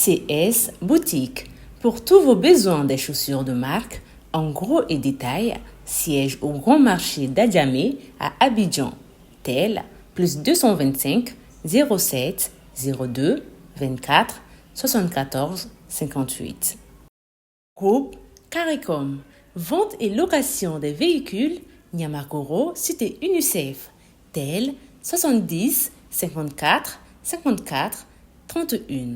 CS Boutique. Pour tous vos besoins des chaussures de marque, en gros et détail, siège au Grand Marché d'Adjamé à Abidjan. Tel plus 225 07 02 24 74 58. Groupe CARICOM. Vente et location des véhicules Niamakoro, cité UNICEF. Tel 70 54 54 31.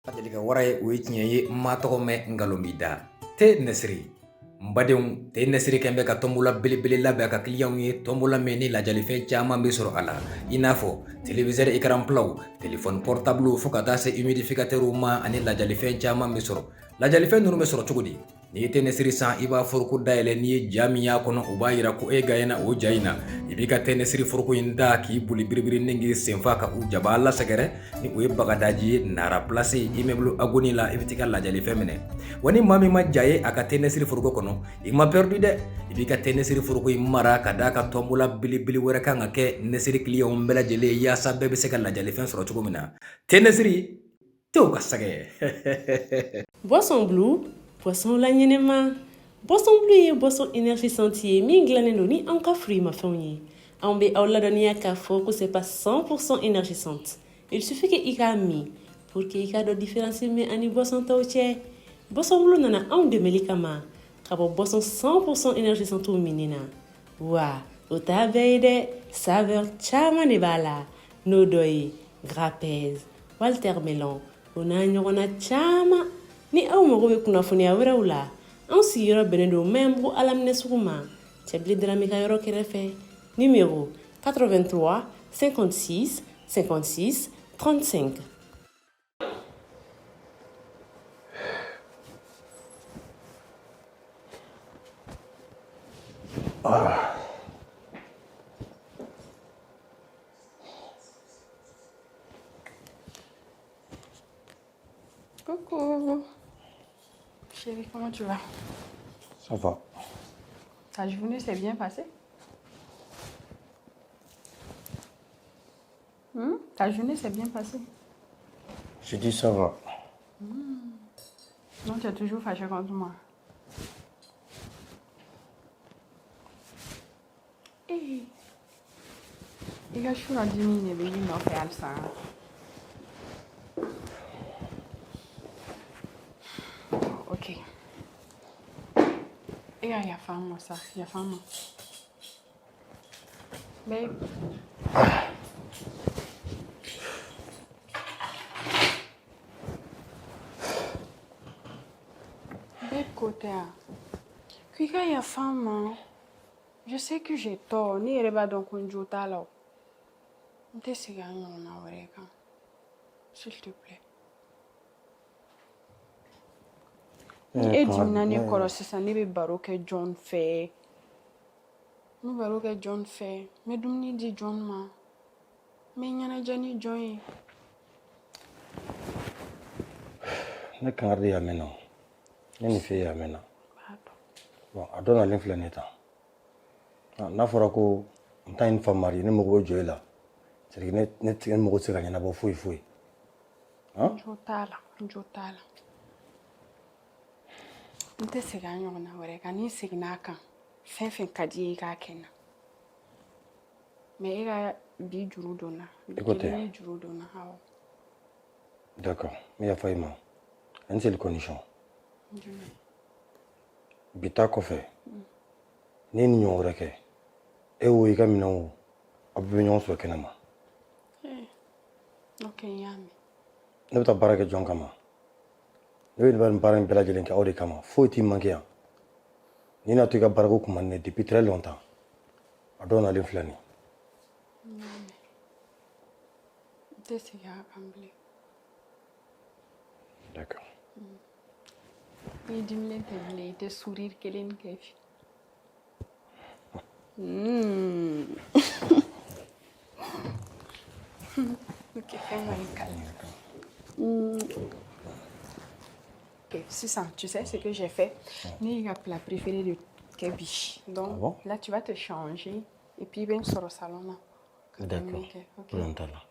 Jelika wara ye o ye tiɲɛ ye n ma tɔgɔ mɛn nkalon b'i da te nɛsiri n badenw te nɛsiri kɛn bɛ ka tɔnbola belebele labɛn a ka kiliyanw ye tɔnbola min ni lajalifɛn caman bɛ sɔrɔ a la i n'a fɔ téléviseur écran platw téléphone portable fo ka taa se humidificateurw ma ani lajalifɛn caman bɛ sɔrɔ lajalifɛn ninnu bɛ sɔrɔ cogo di n'i ye tɛnɛsiri san i b'a foroko dayɛlɛ n'i ye ja min y'a kɔnɔ o b'a yira ko e gaɲɛna o ja in na i b'i ka tɛnɛsiri foroko in da k'i boli biribiri ni k'i senfa ka u jaba lasɛgɛrɛ ni o ye bagadaji ye nara place immeuble agoni la i bɛ t'i ka lajalifɛn minɛ wa ni maa min ma ja ye a ka tɛnɛsiri foroko kɔnɔ i ma perdu dɛ i b'i ka tɛnɛsiri foroko in mara ka d'a kan tɔnbola belebele wɛrɛ kan ka kɛ nɛsiri kiliyanw bɛɛ lajɛlen ye yaasa bɛɛ bɛ se ka lajalifɛn sɔrɔ cogo min na tɛnɛsiri tew ka sɛgɛ. Boisson Blue, boisson la ɲɛnɛma. Boisson Blue ye boisson énergisante ye min dilannen don ni anw ka fruits-mafɛnw ye. Anw bɛ aw ladɔnniya k'a fɔ ko c'est pas 100% énergisante. Il suffit que i k'a min pour que i k'a dɔn différence min ani boisson tɔw cɛ. Boisson Blue nana anw dɛmɛli kama ka bɔ boisson 100% énergisante minni na. Wa o t'a bɛɛ ye dɛ, saveur caman de b'a la n'o dɔ ye grapez, Walter Melon o n'a ɲɔgɔnna caman. Ni aw mago bɛ kunnafoniya wɛrɛw la, anw sigiyɔrɔ bɛnnen don Maɲanbugu Alaminɛ sugu ma, Cɛbilen Darame ka yɔrɔ kɛrɛfɛ. Numéro 83 56 56 35. Ah. Coucou. Chérie, comment tu vas? Ça va. Ta journée s'est bien passée? Ta journée s'est bien passée? J'ai dit ça va. Non, tu es toujours fâché contre moi. Hey. I ka su dimi de bɛ i nɔfɛ halisa. Ok. E ka yafa n ma sa, yafa n ma. Babe. Babe ko tɛ wa? Ko i ka yafa n ma. Je sais que j'ai tort. Ne yɛrɛ b'a dɔn ko n jo t'a la o. N tɛ segin a ɲɔgɔnna wɛrɛ kan. S'il te plaît. Ni e dimina ne kɔrɔ sisan, ne bɛ baro kɛ jɔn fɛ? N bɛ baro kɛ jɔn fɛ? N bɛ dumuni di jɔn ma? N bɛ ɲɛnajɛ ni jɔn ye? Ne kangari de y'a mɛn na, ne nin fɛ y'a mɛn na. Bon, a dɔ nalen filɛ nin ye tan. N'a fɔra ko n ta une femme mariée, ne mago bɛ jɔ e la, c'est à dire ne mago tɛ se ka ɲɛnabɔ foyi foyi. N jo t'a la, n jo t'a la. N tɛ segin a ɲɔgɔnna wɛrɛ kan. N'i seginna a kan, fɛn fɛn ka di i ye, i k'a kɛ n na. Mais e ka bi juru donna. Bi I ko ten. kelen ni juru donna, awɔ. D'accord, n bɛ yafa i ma. Une seule condition. Jumɛn? Bi ta kɔfɛ, n'i ye nin ɲɔgɔn wɛrɛ kɛ, e wo, i ka minɛn wo, aw bɛɛ bɛ ɲɔgɔn sɔrɔ kɛnɛ ma. Ok, n y'a mɛn. Ne bɛ taa baara kɛ jɔn kama? Ne bɛ nin baara in bɛɛ lajɛlen kɛ aw de kama. Foyi t'i manqué yan. N'i n'a to i ka baarako kun man di ne depuis très longtemps. A dɔw nalen filɛ nin ye. N y'a mɛn. N tɛ segin a kan bilen. D'accord. N'i dimilen tɛ bilen, i tɛ sourire kelen kɛ fi. Ok, fɛn dɔ ye n kali. Ok, sisan, tu sais ce que j'ai fait? Ne y'i ka plat préféré de kɛ bi. Donc, Ah bon? là, tu vas te changer et puis i bɛ n sɔrɔ salon na ka D'accord. dumuni kɛ. Ok. Problème t'a la.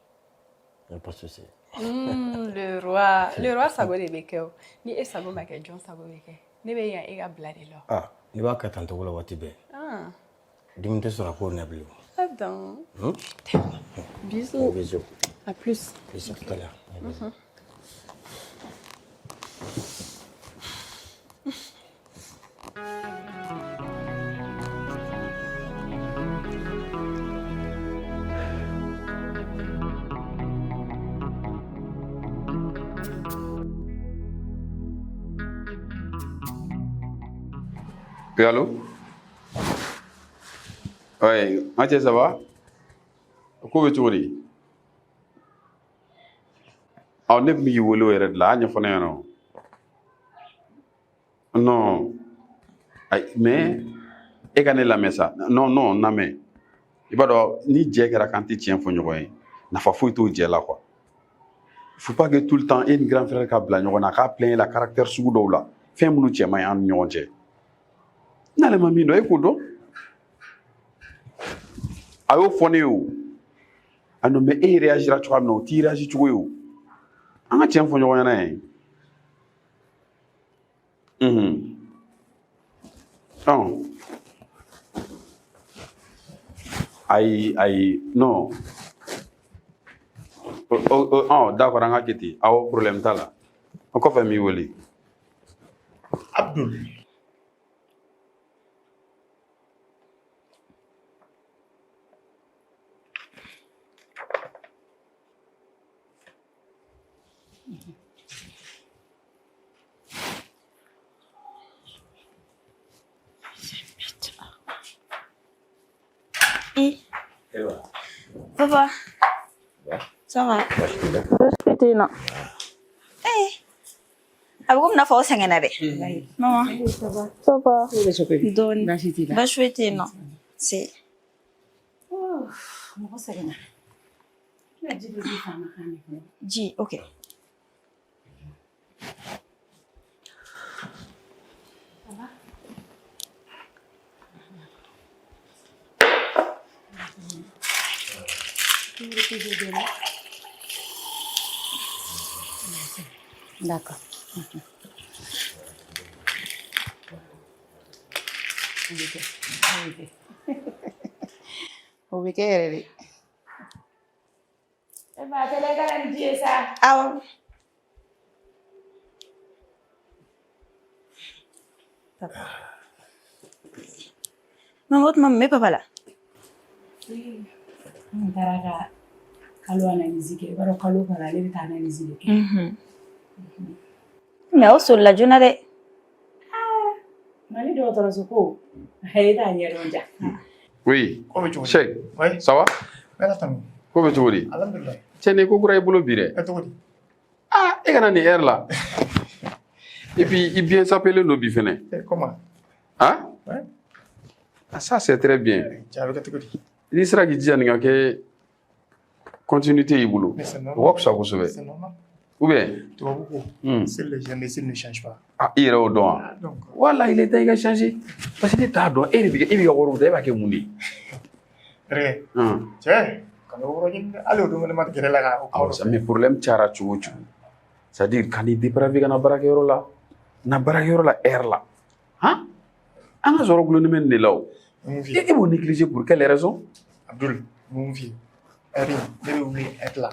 Y a pas de souci. Le roi, le roi sago de bɛ kɛ o. Ni e sago ma kɛ, jɔn sago bɛ kɛ? Ne bɛ yan e ka bila de la. Ah, n'i b'a kɛ tan cogo la waati bɛɛ. Ah, Dumuni tɛ sɔrɔ a ko na bilen. Attends. Hmm? Bisous. Bisous. À plus. Bisous tout à l'heure. Bisous. Oui, allô? Ouais, an cɛ, ça va? Ko bɛ cogo di? Ɔ, ne tun bɛ k'i wele o yɛrɛ de la, a ɲɛfɔ ne ɲɛna o. Non, ayi, mais e ka ne lamɛn sa. Non, non, n lamɛn. I b'a dɔn ni jɛ kɛra k'an tɛ tiɲɛ fɔ ɲɔgɔn ye, nafa foyi t'o jɛ la quoi. Il faut pas que tout le temps e ni grand frère ka bila ɲɔgɔn na, a k'a plaint la caractère sugu dɔw la, fɛn minnu cɛ man ɲi an ni ɲɔgɔn cɛ. N'ale ma min dɔn, e k'o dɔn. A y'o fɔ ne ye o. Ah non, mais e réagira cogoya min na, o t'i réagi cogo ye o. An ka tiɲɛ fɔ ɲɔgɔn ɲɛna ye. Ɔn. Ayi, ayi, non. Ɔn, d'accord, an ka kɛ ten. Awɔ, problème t'a la. O kɔfɛ n b'i wele. Abdul. Eh. Papa. Ça va? Foyi tɛ yen nɔ. Eh. A bɛ komi n'a fɔ aw sɛgɛnna dɛ. Maman. Ça va? Dɔɔni. Baasi t'i la. Baasi foyi tɛ yen nɔ. Se. Mɔgɔ sɛgɛnna. Ji dɔ di faama kan de kɔnɔ. Ji, ok. D'accord. O bɛ kɛ. O bɛ kɛ. O bɛ kɛ yɛrɛ de. E ba tɛlɛ ka na ni ji ye sa. Awɔ. Papa. Maman, o tuma mun bɛ papa la? N taara ka kalo analyse kɛ. I b'a dɔn kalo o kalo ale bɛ taa analyse de kɛ. Mais aw solila joona dɛ. Mali dɔgɔtɔrɔso ko e t'a ɲɛdɔn ja. Oui. Ko bɛ cogo di? Cheikh, Oui. ça va? Bɛ la tanu. Ko bɛ cogo di? Alhamdulillah. Cɛ, nin ye ko kura i bolo bi dɛ. Ɛ, cogo di? Ah, e ka na nin heure la. Et puis i bien sapelen don bi fɛnɛ. Eh, comment? Ah? Ouais. Ah, ça c'est très bien. Cɛ, a bɛ kɛ cogo di? N'i sera k'i jija nin ka kɛ continuité y'i bolo. Mais c'est O normal. ka fisa kosɛbɛ. C'est normal. Ou bien? Tubabu ko seul les imbéciles ne changent pas. Ah, i yɛrɛ y'o dɔn wa? Donc, Wala, il est temps i ka changer. Parce que ne t'a dɔn, e de bɛ e b'i ka wariw ta, e b'a kɛ mun de ye? Terikɛ, cɛ, kana o yɔrɔ ɲini dɛ. Hali o don ne ma gɛrɛ la ka o kuma Awɔ, dɔ fɔ. mais problème cayara cogo o cogo. C'est à dire ka n'i dépraver ka na baarakɛyɔrɔ la, na baarakɛyɔrɔ la heure la. Han? An ka sɔrɔ gulonnen bɛ nin de la o. Mun f'i ye? E b'o négliger pour quelle raison? Abdul, mun f'i ye? Heure in, ne bɛ wuli heure la.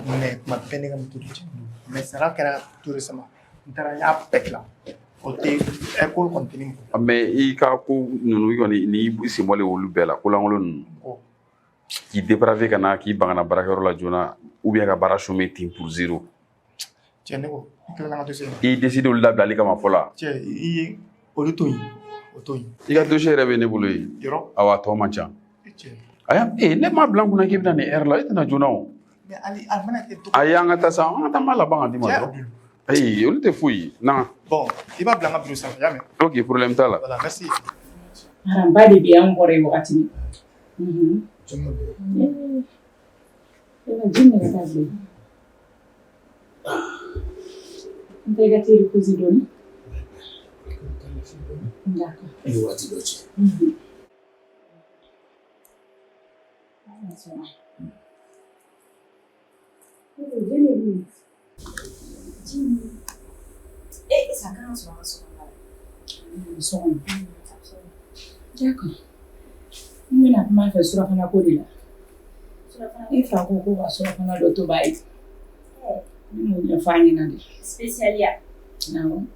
Mais tuma bɛɛ ne ka moto de cɛ. Mais sara kɛra tout récemment. N taara n y'a bɛɛ dilan. O tɛ heure ko kɔni tɛ ne mɔgɔ. Mais i ka ko ninnu, i kɔni n'i sen bɔlen olu bɛɛ la, ko lankolon ninnu. K'i dépraver ka na, k'i ban ka na baarakɛyɔrɔ la joona, ou bien ka baara chômer ten pour zéro. Cɛ, ne ko, n tilala n ka dossier in na. I décidé olu labilali kama fɔlɔ wa? Cɛ, i ye olu to yen. O to yen. I ka dossier yɛrɛ bɛ ne bolo yen. Yɔrɔ? Awɔ, a tɔ man ca. Cɛ. Aya, ne m'a bila n kunna k'i bɛ na nin heure la, e tɛna joona o. Mais hali a mana kɛ cogo. Ayi, an ka taa sa, an ka taa n b'a laban ka d'i ma Cɛ, dɔrɔn. Ayi, olu tɛ foyi ye. Na. Bon, i b'a bila n ka bureau sanfɛ, i y'a mɛn? Ok, problème t'a la. Voilà, merci. Aramba de bɛ an bɔra yen wagati min. Ji minɛ ka taa bilen. N tɛ i ka teri kosi dɔɔni. D'accord. E ye waati dɔ cɛ. Eh, sa kan ka sɔrɔ an ka so kɔnɔna la. So kɔnɔ. D'accord. N bɛna kuma a fɛ surafana ko de la. I fa ko ko ka surafana dɔ tobi a ye. N bɛn'o ɲɛfɔ a ɲɛna de. Spécial ya. Awɔ.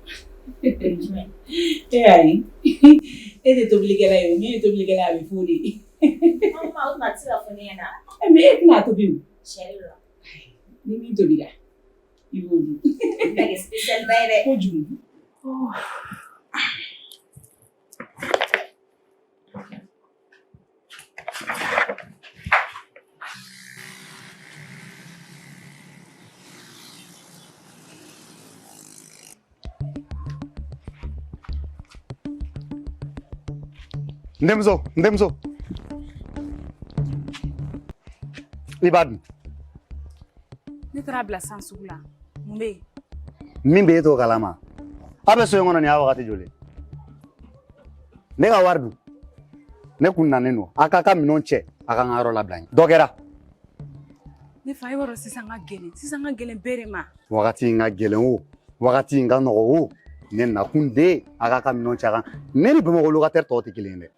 E ayi. E tɛ tobilikɛla ye o, min ye tobilikɛla ye a bɛ f'o de ye. Mama, o tuma a tɛ se ka fɔ ne ɲɛna. Mais e tɛna a tobi o. Tiɲɛ de don. Ni min tobira, i b'o dun. O bɛna kɛ spécial ba ye dɛ. Kojugu. N denmuso, n denmuso, i b'a dun. Ne taara bila san sugu la. Mun bɛ yen? Min bɛ e t'o kalama. A bɛ so in kɔnɔ nin y'a wagati joli? Ne ka wari dun? Ne kun nanen don a k'a ka minɛnw cɛ, a ka n ka yɔrɔ labila n ye. Dɔ kɛra. Ne fa, e b'a dɔn sisan ka gɛlɛn. Sisan ka gɛlɛn bɛɛ de ma. Wagati in ka gɛlɛn o, wagati in ka nɔgɔ o, ne nakun de a k'a ka minɛnw cɛ a kan. Ne ni Bamakɔ locataire tɔw tɛ kelen ye dɛ.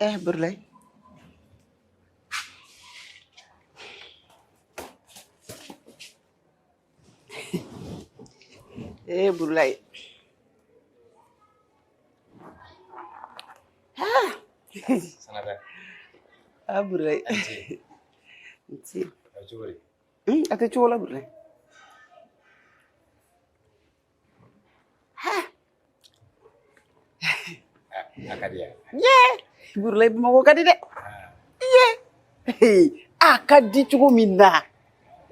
Eh, Burlay. Eh, Burlay. Ah. Sanata. Ah, Burlay. Anti. Nti. A cogo di? A tɛ cogo la, Burlay. A ka di yan. Ye! Burlay, Bamakɔ ka di dɛ. Ye! A ka di cogo min na.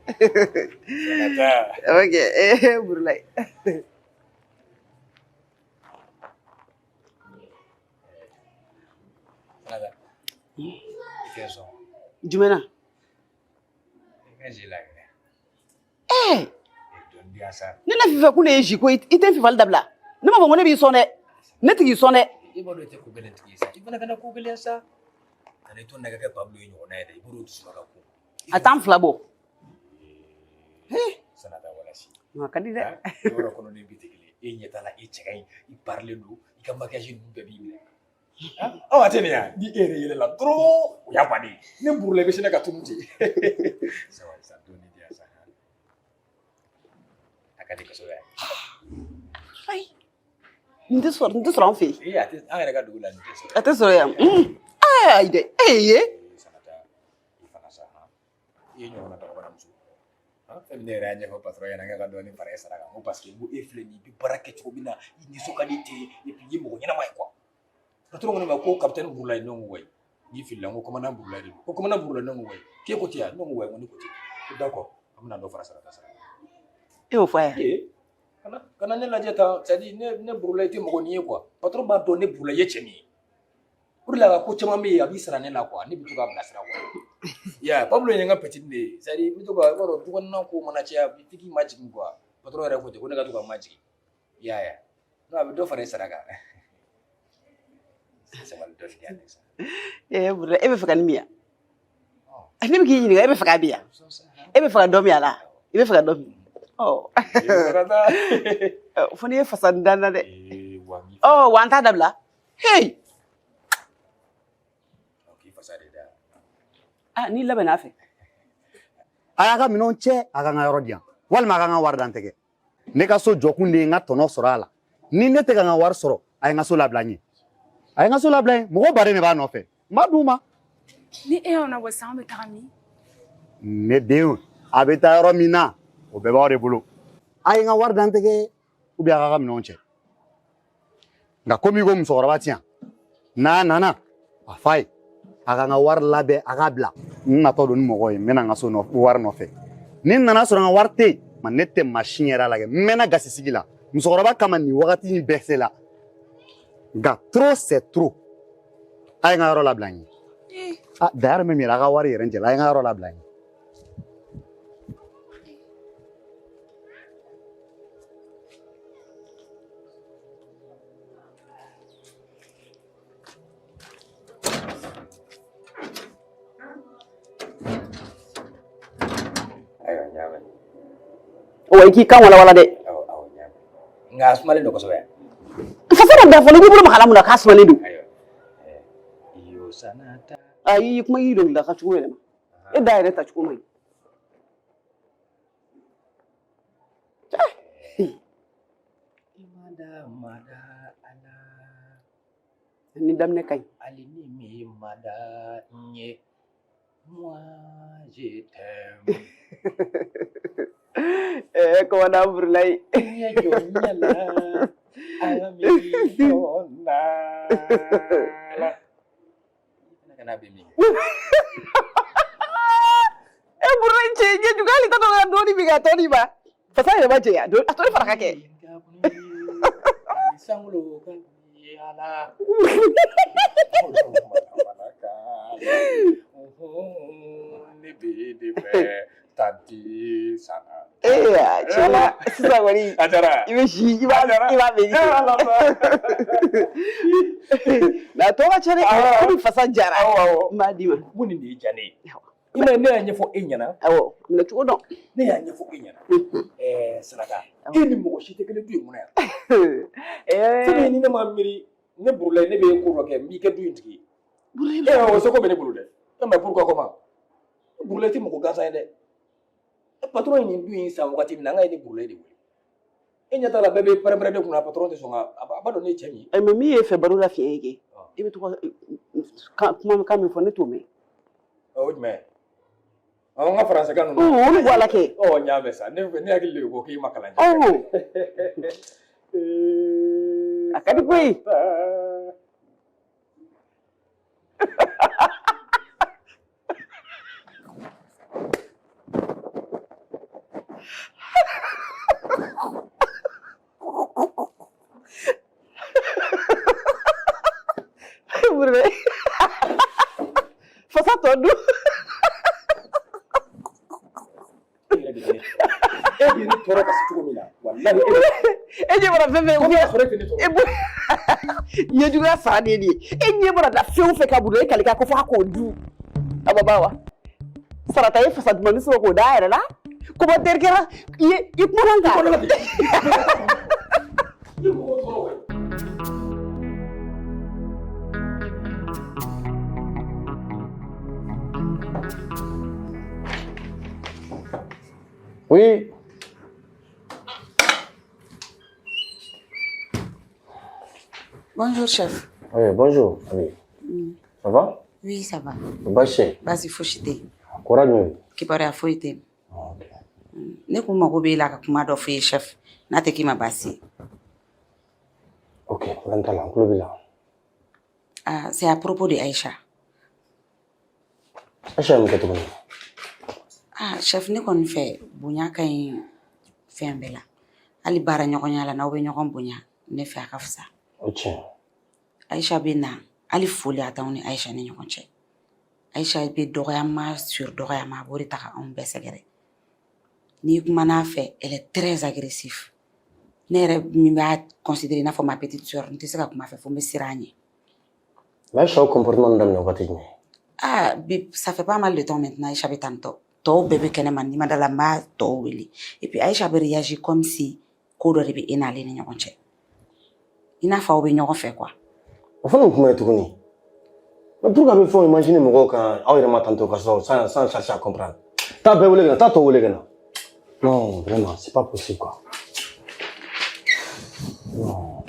Sanata. Ok, eh, Burlay. Sanata. I tɛ sɔn. Jumɛn na? I ka zi la kɛ. Eh! Dɔnni di yan sa. Ne na fifa kun de ye zi ko ye, i tɛ fifali dabila. Ne m'a fɔ ko ne b'i sɔn dɛ. Ne tigi sɔn dɛ. I b'a dɔn i tɛ ko gɛlɛn tigi ye sa. I fana kana ko gɛlɛn sa. Kana i to nɛgɛ kɛ Pablo ye ɲɔgɔnna ye dɛ. I b'o dusu ka ko. A t'an fila bɔ. Sanata walasi. A ka di dɛ. Yɔrɔ kɔnɔ ni bi tɛ kelen. E ɲɛ t'a la, e cɛ ka ɲi, i parilen don, i ka maquillage ninnu bɛɛ b'i minɛ. Aw a tɛ nin yan. Ni e yɛrɛ yɛlɛla dɔrɔn, o y'a bannen ye. Ne burula, i bɛ sin ka tunu ten. Sabali sa, dɔɔni di yan sa. A ka di kosɛbɛ. Ayi. Nin tɛ sɔrɔ, nin tɛ sɔrɔ an fɛ yen. Ee, a tɛ an yɛrɛ ka dugu la, nin tɛ sɔrɔ. A tɛ sɔrɔ yan. Ayi dɛ. E ye. Sanata, i fana sa, han. I ye ɲɔgɔnna dɔgɔbaramuso. Fɛn min ne yɛrɛ y'a ɲɛfɔ patron ɲɛna, n k'a ka dɔɔni fara e sara kan. Ko parce que n ko e filɛ nin ye, i bɛ baara kɛ cogo min na, i nisɔn ka di ten, et puis i ye mɔgɔ ɲɛnama ye quoi. Patron ko ne ma ko capitaine Burulayi, ne ko wayi. N'i filila, n ko commandant Burulayi de don. Ko commandant Burulayi, ne ko wayi. K'e ko ten wa? Ne ko wayi, n ko ne ko ten. Ko d'accord, an bɛna dɔ fara sarata sara kan. E y'o fɔ a ye? Ee, kana ne lajɛ tan, c'est à dire ne Burulayi tɛ mɔgɔ nin ye quoi. Patron b'a dɔn ne Burulayi ye cɛ min ye. O de la a ka ko caman bɛ yen a b'i sara ne la quoi, ne bɛ to k'a bilasira quoi. I y'a ye, Pablo ye n ka petit de ye, c'est à dire n bɛ to ka, i b'a dɔn du kɔnɔna ko mana caya f'i k'i majigin quoi. Patron yɛrɛ ko ten ko ne ka to ka majigin. I y'a ye, non a bɛ dɔ fara i sara kan. Sabali dɔ di yan sa. Ee Burulayi, e bɛ fɛ ka nin min yan? Ne bɛ k'i ɲininka, e bɛ fɛ k'a min yan? E bɛ fɛ ka dɔ min a la? I bɛ fɛ ka dɔ min? Ɔ. Fo n'i ye fasa da n na dɛ. Ɔ, wa an t'a dabila. Hey! Ah, n'i labɛnna a fɛ. A y'a ka minɛnw cɛ, a ka n ka yɔrɔ di yan, walima a ka n ka wari dantɛgɛ. Ne ka so jɔkun de ye n ka tɔnɔ sɔrɔ a la. Ni ne tɛ ka n ka wari sɔrɔ, a ye n ka so labila n ye. A ye n ka so labila n ye. Mɔgɔ baden de b'a nɔfɛ. N b'a d'u ma. Ni e y'anw nabɔ sisan, anw bɛ taga min? Ne den, a bɛ taa yɔrɔ min na, o bɛɛ b'aw de bolo. A ye n ka wari dantɛgɛ, ou bien a k'a ka minɛnw cɛ. Nka komi i ko musokɔrɔba ti yan, n'a nana, a f'a ye a ka n ka wari labɛn, a k'a bila. N natɔ don ni mɔgɔ ye, n bɛna n ka so wari nɔfɛ. Ni n nana sɔrɔ n ka wari tɛ yen, ma ne tɛ maa si yɛrɛ lajɛ. N mɛnna gasisigi la musokɔrɔba kama nin wagati in bɛɛ se la. Nka trop c'est trop. A ye n ka yɔrɔ labila n ye. Ah, d'ailleurs même yɛrɛ, a ka wari yɛrɛ n cɛla, a ye n ka yɔrɔ labila n ye. Ayiwa, n y'a mɛn. Wa i k'i kan walawala dɛ. Awɔ, awɔ, n y'a mɛn. Nka a sumalen don kosɛbɛ. Fasa dɔ da fɔlɔ, i b'i bolo maga a la mun na k'a sumalen don? Ayiwa. Iyo sanata. Ayi, kuma y'i dɔnkilida ka cogo yɛlɛma. E da yɛrɛ ta cogo man ɲi. Mada mada ala. Ni daminɛ ka ɲi. Hali ni min ma da n ye. Moi, je t'aime. Eh, commandant Burulayi. Ɲɛ jɔ ɲɛ la, ala mi jɔ na la. Kana bɛ min? E Burulayi cɛ ɲɛjugu, hali t'a dɔn ka dɔɔni min k'a tɔ di ma. Fasa yɛrɛ ma jɛya, a tɔ fara ka kɛ. Sankolo ka ala. Ne bɛ de fɛ tanti Sana. Ee tiɲɛ na sisan kɔni. A diyara. I bɛ si i b'a bɛɛ di. Nka a tɔ ka ca dɛ. Komi fasa jara. N b'a d'i ma. Mun nin de ye diya ne ye. I m'a ye ne y'a ɲɛfɔ e ɲɛna. Awɔ, minɛ cogo dɔn. Ne y'a ɲɛfɔ e ɲɛna. Ɛɛ Saraka, e ni mɔgɔ si tɛ kelen du in kɔnɔ yan. Fɛn min ni ne ma miiri, ne Burulayi ne bɛ ko dɔ kɛ, n b'i kɛ du in tigi ye. Burulayi. O seko bɛ ne bolo dɛ. Mais pourquoi comment? Burulayi tɛ mɔgɔ gansan ye dɛ. Patron ye nin du in san wagati min na, an ka ye ne Burulayi de wele. E ɲɛ t'a la, bɛɛ bɛ pɛrɛn-pɛrɛn ne kunna, patron tɛ sɔn ka, a b'a dɔn ne ye cɛ min ye. Mais min ye fɛ baro la fiɲɛ ye kɛ, e bɛ to ka kuma kan min fɔ, ne t'o mɛn. O jumɛn? An ka faransɛkan ninnu. Olu bɔ a la kɛ. Ɔ, n y'a mɛn sa. Ne hakili de ko k'i ma kalan kɛ. A ka di koyi. Burulayi. Fasa tɔ dun. E bɛ ne tɔɔrɔ ka se cogo min na, walahi e ɲɛ bɔra fɛn fɛn e bɔ ɲɛjuguya sara de ye nin ye. E ɲɛ bɔra da fɛn o fɛn kan Burulayi kali k'a ko f'a k'o dun. A ma ban wa? Sarata ye fasa dumanni sɔrɔ k'o da a yɛrɛ la. Commentaire kɛra i ye i kumana n kan. Oui. Bonjour, chef. Oui, bonjour, Abi. Ça va? Oui, ça va. Baasi tɛ? Baasi fosi tɛ yen. Kora jumɛn? Kibaruya foyi tɛ yen. Ne kun mago b'e la ka kuma dɔ f'i ye, chef. N'a tɛ k'i ma baasi ye. Ok, problème t'a la, n tulo b'i la. Ah, c'est à propos de Aïcha. Aïcha ye mun kɛ tuguni? Ah chef, ne kɔni fɛ bonya ka ɲi fɛn bɛɛ la. Hali baara ɲɔgɔnya la, n'aw bɛ ɲɔgɔn bonya, ne fɛ a ka fisa. O tiɲɛ. Aisha bɛ na, hali foli a t'anw ni Aisha ni ɲɔgɔn cɛ. Aisha bɛ dɔgɔyama sur dɔgɔyama, a b'o de ta ka anw bɛɛ sɛgɛrɛ. N'i kumana a fɛ, elle est très agressive. Ne yɛrɛ min b'a considérer i n'a fɔ ma petite sœur, n tɛ se ka kuma a fɛ fo n bɛ siran a ɲɛ. Mais Aisha o comportement ninnu daminɛ waati jumɛn? Ah, bi, ça fait pas mal de temps maintenant, Aisha bɛ tan tɔ. Tɔw bɛɛ bɛ kɛnɛma, n'i ma da la, n b'a tɔw wele. Et puis Aisha bɛ réagir comme si ko dɔ de bɛ e n'ale ni ɲɔgɔn cɛ. I n'a fɔ aw bɛ ɲɔgɔn fɛ quoi. O fana ye kuma ye tuguni. Mais pourquoi a bɛ fɛnw imaginer mɔgɔw kan aw yɛrɛ ma tantôt ka sɔrɔ sans chercher à comprendre? Taa bɛɛ wele ka na, taa tɔw wele ka na. Non, vraiment, c'est pas possible quoi. Non.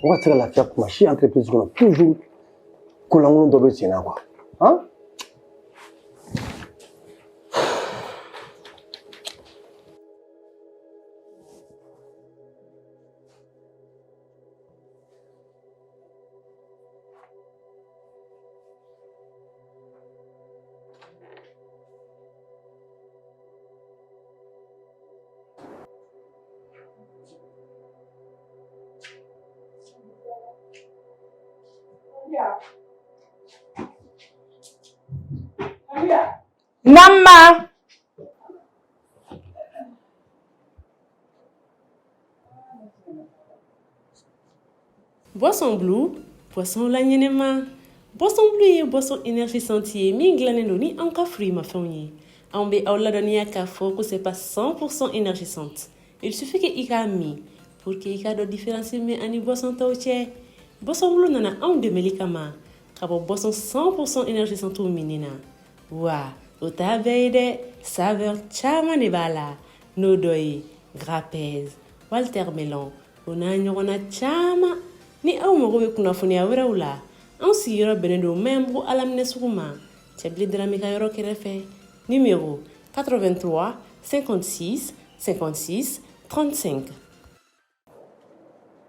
Mɔgɔ tɛ se ka lafiya kuma si entreprise kɔnɔ, toujours ko lankolon dɔ bɛ sen na quoi. Hein? Nama. Boisson Blue, boisson la ɲɛnɛma. Boisson Blue ye boisson énergisante ye min dilannen don ni anw ka fruits-mafɛnw ye. Anw bɛ aw ladɔnniya k'a fɔ ko c'est pas 100% énergisante. Il suffit que i k'a min pour que i k'a dɔn différence min ani boisson tɔw cɛ. Boisson Blue nana anw dɛmɛli kama ka bɔ boisson 100% énergisante minni na. Wa o t'a bɛɛ ye dɛ, saveur caman de b'a la, n'o dɔ ye grapez, watermelon, o n'a ɲɔgɔnna caman. Ni aw mago bɛ kunnafoniya wɛrɛw la, anw sigiyɔrɔ bɛnnen don Maɲanbugu Alaminɛ sugu ma, Cɛbilen Darame ka yɔrɔ kɛrɛfɛ. Numéro 83 56 56 35.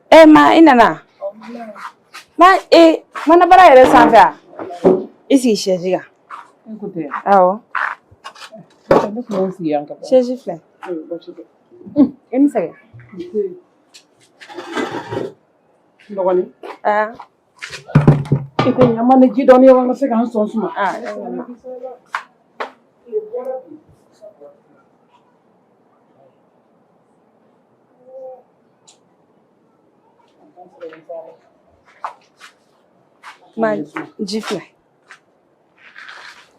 E ma i nana ma e mana bara yɛrɛ sanfɛ a i sigi chaise kan. Awɔ, chaise filɛ. E ni sɛgɛn. Dɔgɔnin. Aa. I ko ɲama ni ji dɔɔni ye wa, n ka se ka n sɔn suma. Aa. Ma ji filɛ.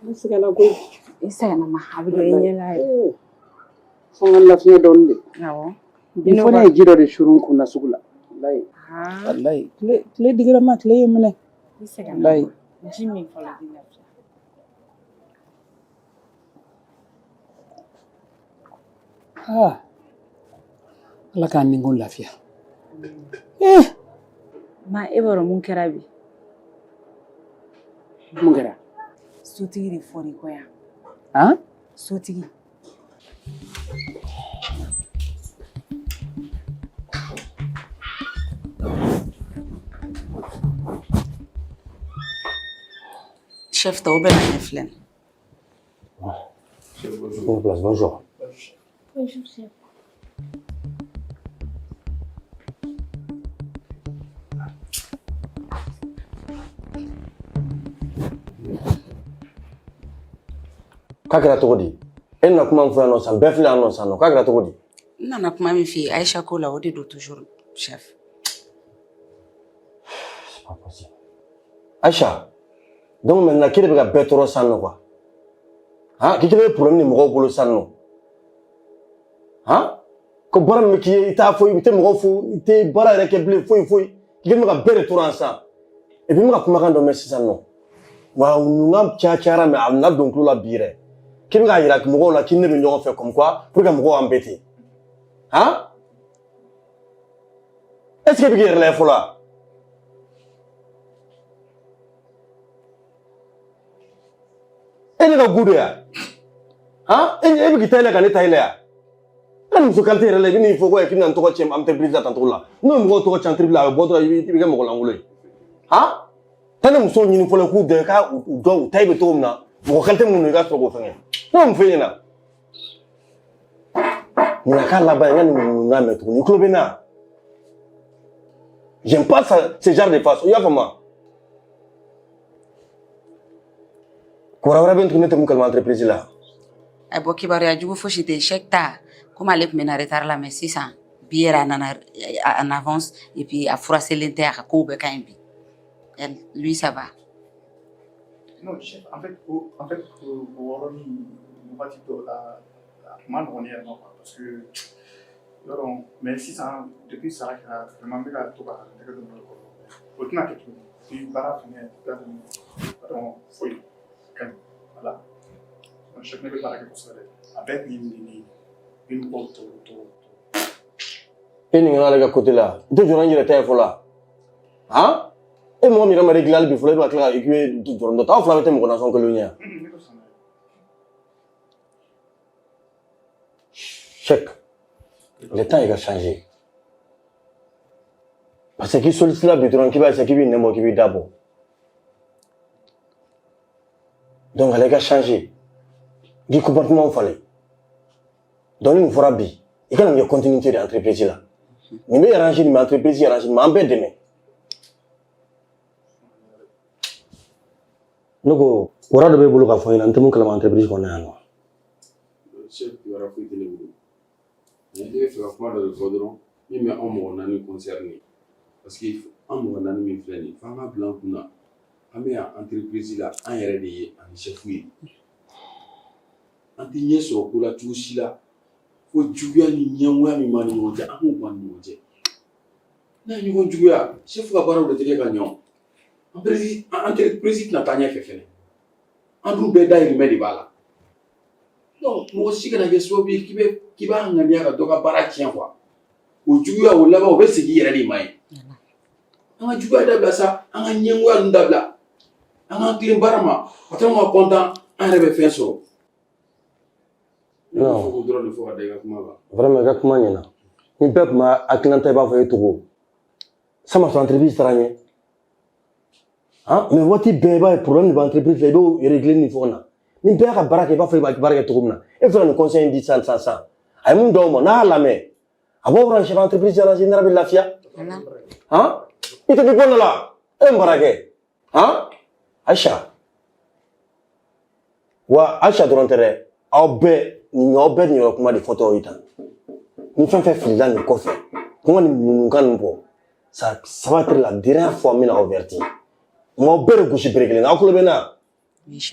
Ne sɛgɛnna koyi. I sɛgɛnna ma, a bɛ don i ɲɛ la yɛrɛ. Fo n ka lafiɲɛ dɔɔni de. Awɔ. Bi fo ne ye ji dɔ de suuru n kun na sugu la. Walayi. Walayi. Tile digira ma, tile ye n minɛ. I sɛgɛnna. Walayi. Ji min fɔlɔ k'i lafiya. Aa. Ala k'an ni ko lafiya. Eh. Ma e b'a dɔn mun kɛra bi? Mun kɛra? Sotigi de fɔr'i kɔ yan. Han? Sotigi. Chef tɔw bɛɛ na ɲɛ filɛ nin. Bonjour. Bonjour. Bonjour, chef. K'a kɛra cogo di? E nana kuma min fɔ yan nɔ sisan, bɛɛ filɛ yan nɔ sisan nɔ, k'a kɛra cogo di? N nana kuma min f'i ye Aisha ko la, o de don toujours, chef. C'est pas possible. Aisha, donc maintenant k'e de bɛ ka bɛɛ tɔɔrɔ sisan nɔ quoi? Han, k'i kɛlen bɛ problème ni mɔgɔw bolo sisan nɔ? Han? Ko baara min bɛ k'i ye, i t'a fɔ, i tɛ mɔgɔw fo, i tɛ baara yɛrɛ kɛ bilen, foyi foyi. K'i kɛlen bɛ ka bɛɛ de tɔɔrɔ yan sisan. Et puis n bɛ ka kumakan dɔ mɛn sisan nɔ. Wa nunna caya cayara, mais a nana don tulo la bi yɛrɛ. K'i bɛ k'a yira mɔgɔw la k'i ni ne bɛ ɲɔgɔn fɛ comme quoi pour que mɔgɔw embêter. Han? Est ce que e bɛ k'i yɛrɛ lajɛ fɔlɔ wa? E ne ka gu de ya? Han? E bɛ k'i ta yɛlɛ ka ne ta yɛlɛ ya? E ka muso qualité yɛrɛ la, i bɛ n'i fɔ ko k'i bɛna n tɔgɔ tiɲɛ entreprise la tan cogo la. N'o ye mɔgɔw tɔgɔ tiɲɛ entreprise la, a bɛ bɔ dɔrɔn i bɛ kɛ mɔgɔ lankolon ye. Han? Taa ne musow ɲini fɔlɔ k'u dɔn, k'a u dɔn u taille bɛ cogo min na. Mɔgɔ qualité mun don i ka sɔrɔ k'o fɛngɛ. Ne ma mun f'e ɲɛna? Nin k'a laban ye, n ka nin ŋunuŋunukan mɛn tuguni. I tulo bɛ n na? J'aime pas ça, ce genre de façon. I y'a faamu wa? Kibaruya wɛrɛ bɛ yen tuguni ne tɛ mun kalama entreprise la. A bɔ kibaruya jugu fosi tɛ yen. Cheick ta, komi ale tun bɛ na retard la, mais sisan bi yɛrɛ a nana en avance et puis a furaselen tɛ, a ka kow bɛɛ ka ɲi bi. Lui, ça va. Non, chef, en fait, o yɔrɔnin wagati dɔw la, a tun ma nɔgɔn ne yɛrɛ ma quoi, parce que yɔrɔ, mais sisan, depuis sara kɛra, vraiment n bɛ ka to ka n tɛgɛ don ɲɔgɔn kɔrɔ. O tɛna kɛ tuguni. Ni baara fɛnɛ daminɛ dɔrɔn, foyi ka ɲi, voilà. Donc chef, ne bɛ baara kɛ kosɛbɛ dɛ. A bɛɛ tun ye nin de ye, n bɛ mɔgɔw tɔɔrɔ tɔɔrɔ. E nin ale ka côté la, i tɛ jɔrɔ n yɛrɛ ta ye fɔlɔ han? E mɔgɔ min yɛrɛ ma réglé hali bi fɔlɔ, e bɛ ka tila ka i k'i bɛ jɔrɔ dɔ ta. Aw fila bɛ tɛ mɔgɔ nasɔn kelen ye. Cheick, le temps il va changer. Parce que k'i sollicite la bi dɔrɔn, k'i b'a essayer k'i b'i nɛn bɔ, k'i b'i da bɔ. Donc ale ka changer, k'i comportement falen. Donc ni nin fɔra bi, i kana nin kɛ continuité de entreprise la. Nin bɛ arranger, nin bɛ entreprise arranger, nin b'an bɛɛ dɛmɛ. Ne ko wara dɔ b'e bolo k'a fɔ n ɲɛna, n tɛ mun kalama entreprise kɔnɔ yan nɔ. Chef, kibaruya foyi tɛ ne bolo. Mais ne bɛ fɛ ka kuma dɔ de fɔ dɔrɔn min bɛ anw mɔgɔ naani concerné. Parce que an mɔgɔ naani min filɛ nin ye, f'an ka bila an kunna, an bɛ yan entreprise la, an yɛrɛ de ye ani chef ye. An tɛ ɲɛ sɔrɔ ko la cogo si la fo juguya ni ɲɛngoya min b'an ni ɲɔgɔn cɛ, an k'o bɔ an ni ɲɔgɔn cɛ. N'a ye ɲɔgɔn juguya, chef ka baaraw de tɛ kɛ ka ɲɛ o. Entreprise tɛna taa ɲɛfɛ fɛnɛ. An dun bɛɛ dahirimɛ de b'a la. Donc mɔgɔ si kana kɛ sababu ye k'i b'a ŋaniya ka dɔ ka baara tiɲɛ quoi. O juguya, o laban, o bɛ segin i yɛrɛ de ma ye. An ka juguya dabila sa, an ka ɲɛngoya ninnu dabila. An k'an tilen baara ma, patron ka content, an yɛrɛ bɛ fɛn sɔrɔ. Non. Fo k'o dɔrɔn de fɔ ka da i ka kuma kan. Vraiment, i ka kuma ɲɛna. Ni bɛɛ tun b'a hakilinata i b'a fɔ e Togo. Sama sɔrɔ entreprise taara ɲɛ. Han, mais waati bɛɛ i b'a ye problème de bɛ entreprise la, i b'o régler ni fɛnw na. Ni bɛɛ y'a ka baara kɛ i b'a fɔ i b'a baara kɛ cogo min na. E bɛ fɛ ka nin conseil in di sisan sisan sisan. A ye mun d'aw ma, n'a y'a lamɛn, a b'aw arranger, entreprise arranger, ne yɛrɛ bɛ lafiya. Han, i tɛ bɔ ne la, e ye baara kɛ. Han, Aïcha. Wa Aïcha dɔrɔn tɛ dɛ, aw bɛɛ nin y'aw bɛɛ niyɔrɔ kuma de fɔtɔ ye tan. Ni fɛn fɛn filila nin kɔfɛ, ko n ka nin nunnukan nin bɔ, ça ça va être la dernière fois n bɛna aw avertir. N b'aw bɛɛ de gosi bere kelen na, aw tulo bɛ n na.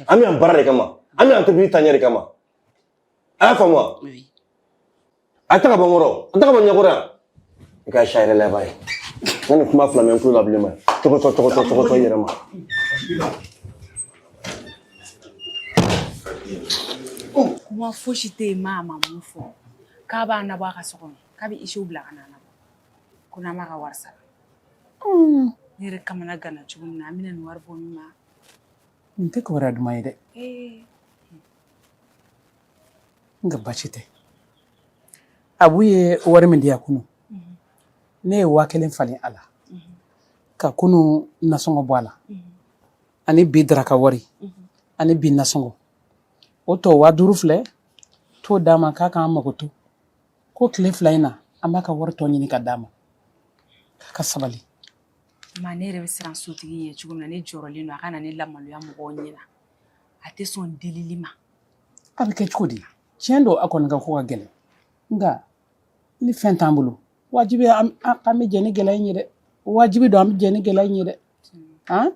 An bɛ yan baara de kama, an bɛ yan entreprise taaɲɛ de kama. A y'a faamu wa? A tɛ ka bɔ n kɔrɔ, a tɛ ka bɔ n ɲɛkɔrɔ yan. I ka Aïcha yɛrɛ laban ye. N ka nin kuma fila mɛn n tulo la bilen ma. Cɔgɔtɔ cɔgɔtɔ cɔgɔtɔ i yɛrɛ ma. Kuma fosi tɛ yen maa ma mun fɔ k'a b'a nabɔ a ka so kɔnɔ, k'a bɛ isiw bila ka na nabɔ, ko n'an m'a ka wari sara. Ne yɛrɛ kamana ganna cogo min na, an bɛna nin wari bɔ min ma. Nin tɛ kibaruya duman ye dɛ. Nka basi tɛ. Abu ye wari min di yan kunun, ne ye 1000 falen a la ka kunun nasɔngɔ bɔ a la, ani bi daraka wari, ani bi nasɔngɔ. O tɔ 5000 filɛ, t'o d'a ma k'a k'an mago to, ko tile 2 in na an b'a ka wari tɔ ɲini ka d'a ma, k'a ka sabali. Ma, ne yɛrɛ bɛ siran sotigi ɲɛ cogo min na, ne jɔrɔlen don a ka na ne lamaloya mɔgɔw ɲɛ na. A tɛ sɔn delili ma. A bɛ kɛ cogo di? Tiɲɛ don, a kɔni ka ko ka gɛlɛn, nka ni fɛn t'an bolo, wajibi an bɛ jɛ ni gɛlɛya in ye dɛ. Wajibi don an bɛ jɛ ni gɛlɛya in ye dɛ. Han,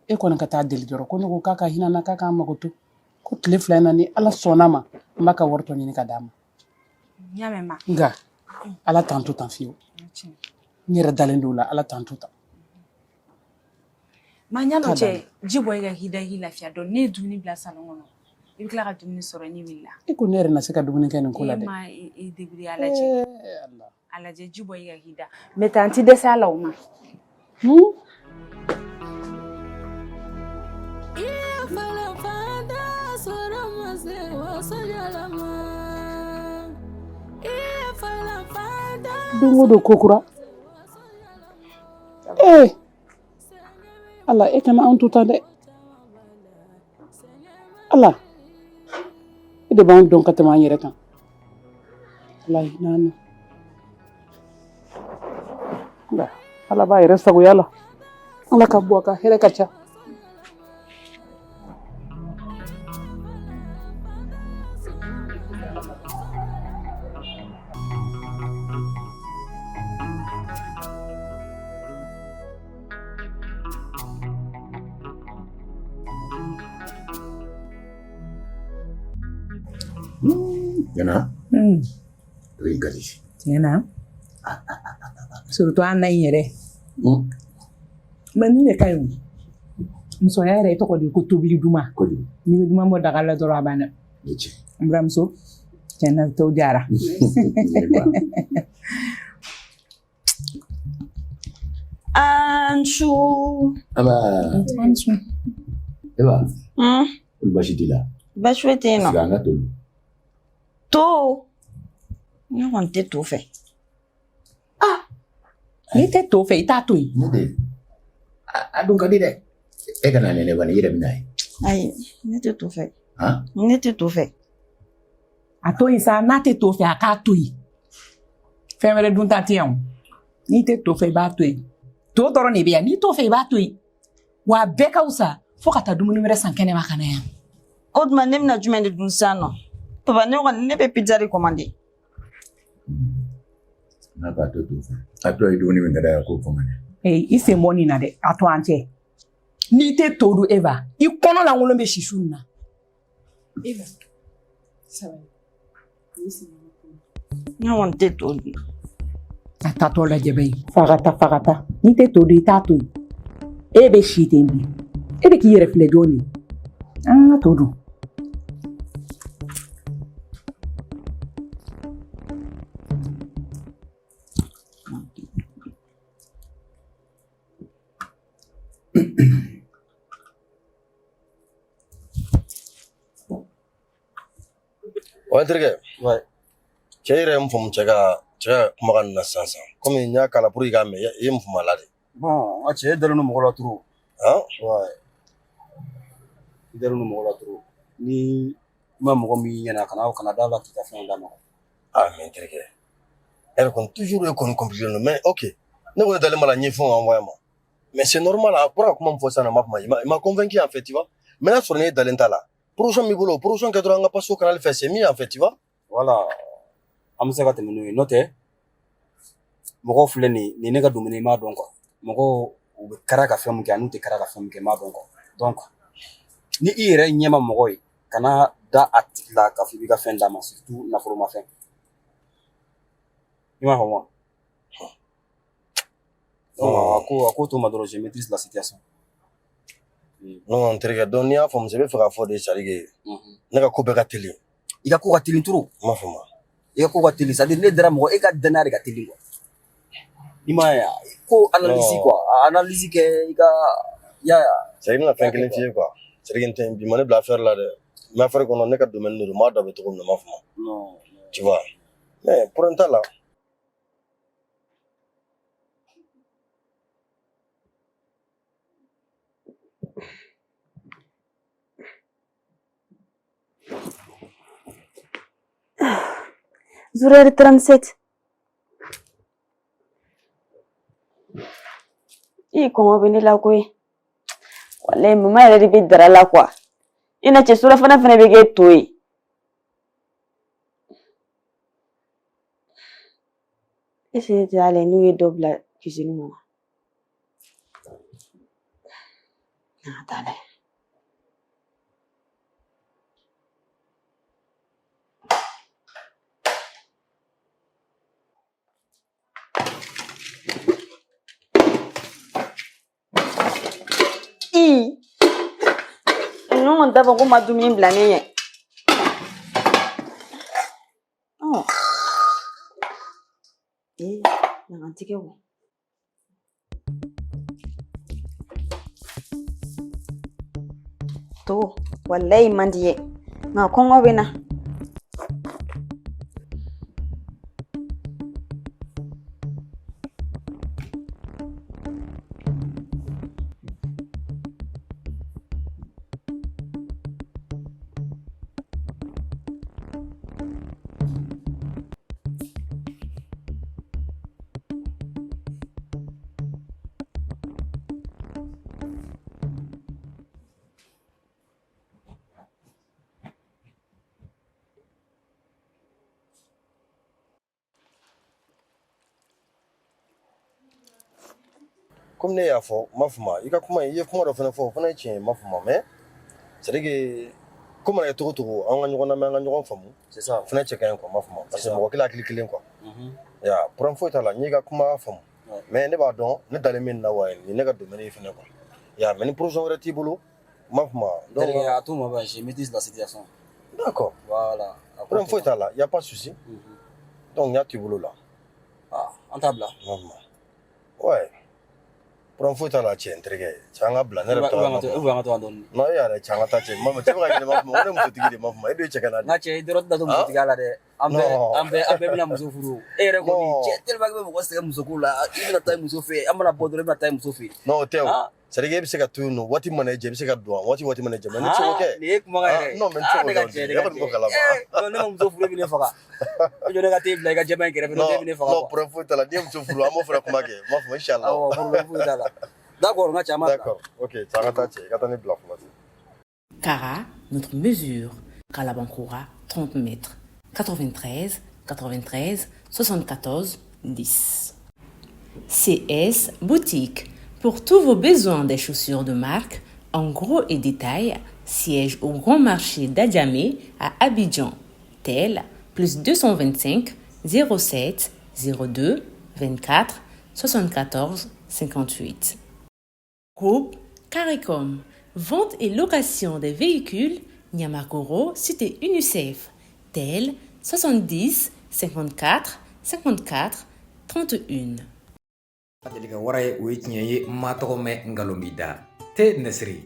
e kɔni ka taa deli dɔrɔn, ko ne ko k'a ka hinɛ n na, k'a k'an mago to, ko tile 2 in na, ni Ala sɔnna ma, n b'a ka wari tɔ ɲini ka d'a ma. N y'a mɛn ma. Nka Ala t'an to tan fiyewu. N yɛrɛ dalen don o la, Ala t'an to tan. Ma, ɲan'o cɛ, ji bɔ i ka k'i da, k'i lafiya dɔɔni. Ne ye dumuni bila salon kɔnɔ, i bɛ tila ka dumuni sɔrɔ n'i wulila. E ko ne yɛrɛ na se ka dumuni kɛ nin ko la dɛ. E ma i débrouiller, a lajɛ. A lajɛ, ji bɔ i ka k'i da. Mais taa, n ti dɛsɛ a la o ma. Don o don ko kura. Ee Ala, e kana anw to tan dɛ. Ala, e de b'anw dɔn ka tɛmɛ an yɛrɛ kan. Ala hinɛ an na. Nka Ala b'a yɛrɛ sagoya la. Ala ka bɔ a ka hɛrɛ ka ca. Tiɲɛna o ye gadi. Tiɲɛ na, surtout an na in yɛrɛ, mais nin de ka ɲi o. Musoya yɛrɛ tɔgɔ de ye ko tobili duman. N'i bɛ duman bɔ daga la dɔrɔn, a banna. N buramuso, tiɲɛ na, to diyara. An su. Aba. An su. Eba. Ko baasi t'i la? Baasi foyi tɛ yen nɔ. Sigi, an ka to. To? Ne kɔni tɛ to fɛ. Ah! N'i tɛ to fɛ, i t'a to yen. Ne de a dun ka di dɛ. E kana nɛnɛ bani, i yɛrɛ bɛ n'a ye. Ayi, ne tɛ to fɛ. Han? Ne tɛ to fɛ. A to yen sa, n'a tɛ to fɛ, a k'a to yen. Fɛn wɛrɛ dun ta tɛ yan o. N'i tɛ to fɛ, i b'a to yen. To dɔrɔn de bɛ yan. N'i t'o fɛ, i b'a to yen. Wa a bɛɛ ka fisa fo ka taa dumuni wɛrɛ san kɛnɛma ka na yan. O tuma ne bɛna jumɛn de dun sisan nɔ? Papa, ne kɔni, ne bɛ pizza de commander. N'a b'a to to fɛ. A to ye dumuni min ka d'a ye, k'o commander. Ee, i sen bɔ nin na dɛ, a to an cɛ. N'i tɛ to dun, Eva, i kɔnɔ lankolon bɛ sisi nin na. Eva, sabali. Ne kɔni tɛ to dun. A taatɔ lajɛ bɛ yen. Fagata fagata. N'i tɛ to dun, i t'a to yen. E bɛ si ten bi. E bɛ k'i yɛrɛ filɛ jɔn de ye? An ka to dun. Wa n terikɛ, cɛ yɛrɛ ye mun faamu cɛ ka kumakan nin na sisan sisan? Komi n y'a k'a la pour i k'a mɛn, i ye mun faamu a la de? Bon, n ka cɛ, e dalen don mɔgɔ la trop. Han? Ouais. I dalen don mɔgɔ la trop. Ni i ma mɔgɔ min ɲɛna, kana da la k'i ka fɛnw d'a ma. Ah, mais n terikɛ, e yɛrɛ kɔni, toujours e kɔni compliqué don. Mais ok, ne kɔni dalen b'a la, n ye fɛnw envoyé a ma. Mais c'est normal, a bɔra ka kuma min fɔ sisan, a ma kuma, il m'a convaincu en fait, tu vois. Mais n'a sɔrɔ ne dalen t'a la, promotion b'i bolo, promotion kɛ dɔrɔn, an ka passer o canal fɛ, c'est mieux en fait, tu vois. Voilà. An bɛ se ka tɛmɛ n'o ye. N'o tɛ, mɔgɔw filɛ nin ye, nin ye ne ka domaine ye, n b'a dɔn quoi. Mɔgɔw, u bɛ kara ka fɛn min kɛ, ani u tɛ kara ka fɛn min kɛ, n b'a dɔn quoi. Donc, ni i yɛrɛ ɲɛ ma mɔgɔ ye, kana da a tigi la k'a fɔ i b'i ka fɛn d'a ma, surtout nafolomafɛn. I m'a faamu wa? Donc, a ko to ma dɔrɔn, je maîtrise la situation. Non, n terikɛ, donc n'i y'a faamu, i bɛ fɛ k'a fɔ de, c'est à dire que ne ka ko bɛɛ ka teli. I ka ko ka teli trop. N m'a faamu. I ka ko ka teli, c'est à dire ne dara mɔgɔ, e ka danaya de ka teli quoi. I m'a ye wa? Ko analyse Non. quoi, analyse kɛ i ka ya. C'est à dire n bɛna fɛn kelen f'i ye quoi. C'est à dire que n tɛ bi ma ne bila affaire la dɛ. N bɛ affaire kɔnɔ, ne ka domaine de don, n b'a dɔn a bɛ cogo min na, n m'a faamu. Non. Tu vois. Mais problème t'a la. 0h37. I kɔngɔ bɛ ne la koyi. Walayi, mama yɛrɛ de bɛ dara la quoi. I na cɛ, surafana fana bɛ kɛ to ye. Est ce que ne tɛ taa lajɛ n'u ye dɔ bila cuisine kɔnɔ? Na ka taa lajɛ. I ninnu kɔni t'a fɔ ko ma dumuni bila ne ɲɛ. Ɔ ee, ɲagantigɛ wo. To walayi man di ye, nka kɔngɔ bɛ n na. Komi ne y'a fɔ, n m'a faamu, i ka kuma, i ye kuma dɔ fana fɔ, o fana ye tiɲɛ ye, n m'a faamu, mais c'est à dire que ko mana kɛ cogo o cogo, an ka ɲɔgɔn lamɛn, an ka ɲɔgɔn faamu. C'est ça. O fana cɛ ka ɲi quoi, n m'a faamu, parce que mɔgɔ kelen hakili kelen quoi. Ya, problème foyi t'a la, n y'i ka kuma faamu, mais ne b'a dɔn ne dalen bɛ nin na wa, nin ye ne ka domaine ye fana quoi. Ya, mais ni projet wɛrɛ t'i bolo, n m'a faamu, donc Terikɛ, à tout moment, je maîtrise la situation. D'accord. Voilà. Problème foyi t'a la, y a pas de souci. Donc n y'a t'i bolo la. Ah, an t'a bila. N m'a faamu, ouais, problème foyi t'a la. Cɛ, n terikɛ, cɛ, an ka bila, ne yɛrɛ bɛ taga. Ou bien an ka to yan dɔɔni. Non, e yɛrɛ, cɛ, an ka taa. Cɛ, ma cɛ bɛ ka ɲinɛ, ma faamu, o ne musotigi de, ma faamu, e dun ye cɛ kana de. N ka cɛ, i dɔrɔn tɛna to musotigiya la dɛ. An bɛɛ bɛna muso furu. E yɛrɛ kɔni, cɛ, tellement que bɛ mɔgɔ sɛgɛn musoko la, i bɛna taa i muso fɛ yen, an mana bɔ dɔrɔn, i bɛna taa i muso fɛ yen. Non, o tɛ o. C'est à dire e bɛ se ka to yen nɔ, waati mana i diya, i bɛ se ka don, waati mana i diya, mais ne tɛ se k'o kɛ. Nin ye kumakan yɛrɛ ye. Non, mais n tɛ se k'o Ne ka kɛ. cɛ, ne E ka kɔni b'o cɛ. kalama. Non, ne ma muso furu, e bɛ ne faga. I jɔ ne ka t'e bila i ka jɛman in kɛrɛfɛ, n'o tɛ e bɛ ne faga Non, quoi. problème foyi t'a la. N'i ye muso furu, an b'o fana kuma kɛ, n m'a faamu, inchallah. Awɔ, problème foyi t'a la. D'accord, n ka cɛ, an b'a bila. D'accord, ok, cɛ, an ka taa, cɛ, i ka taa ne bila fɔlɔ. Cara, notre mesure. Kalabankoura, 30 mètres. 93 93 74 10. CS Boutique. Pour tous vos besoins des chaussures de marque, en gros et détail, siège au Grand Marché d'Adjamé à Abidjan. Tel plus 225 07 02 24 74 58. Groupe Caricom. Vente et location des véhicules, Niamakoro, cité UNICEF. Tel 70 54 54 31. Deli ka wara ye, o ye tiɲɛ ye. N ma tɔgɔ mɛn, nkalon b'i da. Te Nɛsiri,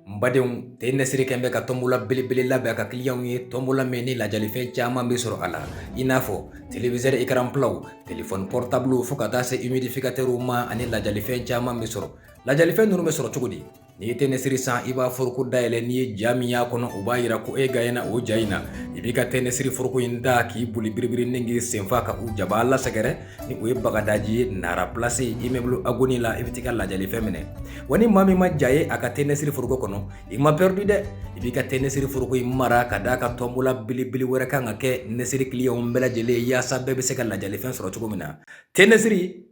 n badenw, te Nɛsiri kɛn bɛ ka tɔnbola belebele labɛn a ka kiliyanw ye, tɔnbola min ni lajalifɛn caman bɛ sɔrɔ a la, i n'a fɔ téléviseur écran platw, téléphone portable, fo ka taa se humidificateur ma, ani lajalifɛn caman bɛ sɔrɔ. Lajalifɛn ninnu bɛ sɔrɔ cogo di? N'i ye te Nɛsiri san, i b'a foroko dayɛlɛ, n'i ye ja min y'a kɔnɔ, o b'a yira ko e gagnéna o ja in na. I b'i ka te Nɛsiri foroko in da k'i boli biribiri ni k'i senfa ka u jaba lasɛgɛrɛ ni o ye Bagadaji ye, Nara Place, immeuble Agoni la, i bɛ t'i ka lajalifɛn minɛ. Wa ni maa min ma ja ye a ka te Nɛsiri foroko kɔnɔ, i ma perdu dɛ. I b'i ka te Nɛsiri foroko in mara ka d'a ka tɔnbola belebele wɛrɛ kan ka kɛ Nɛsiri kiliyanw bɛɛ lajɛlen ye, yaasa bɛɛ bɛ se ka lajalifɛn sɔrɔ cogo min na. Te Nɛsiri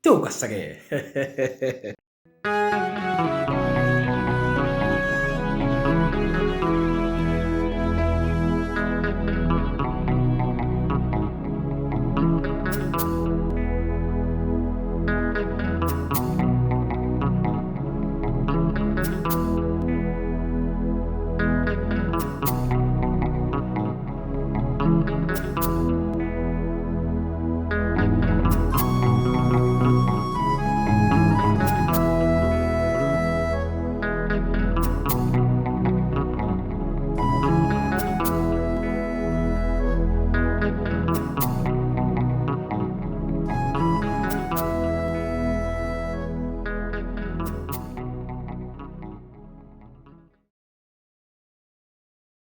tew ka sɛgɛ.